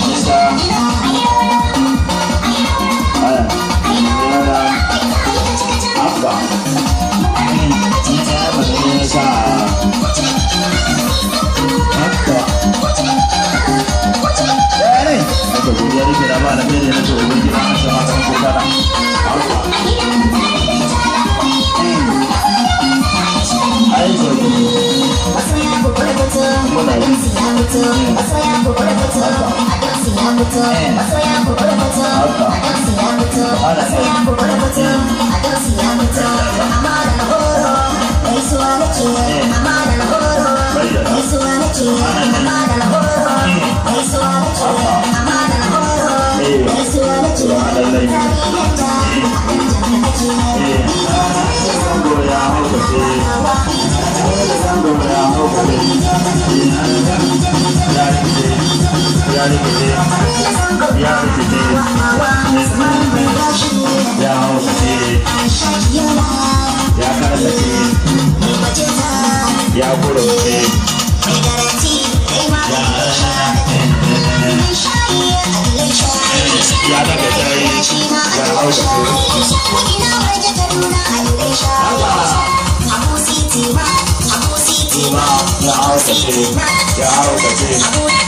Nisa. Aya. Yana. Abba. Ya bada nisa. Abba. Ya ne? Aka godiya nake da ba na mere na to ubangiji na asha ma kan kokara. Abba. Ai sauki. Muna yi. Zango ya haukace. Zango ya haukace. Ya rikice. Ya rikice. Ya rikice. Ya haukace. Ya karkace. Ya kurauce. Ya daga shayi. Ya haukace. Ya haukace. Ya haukace.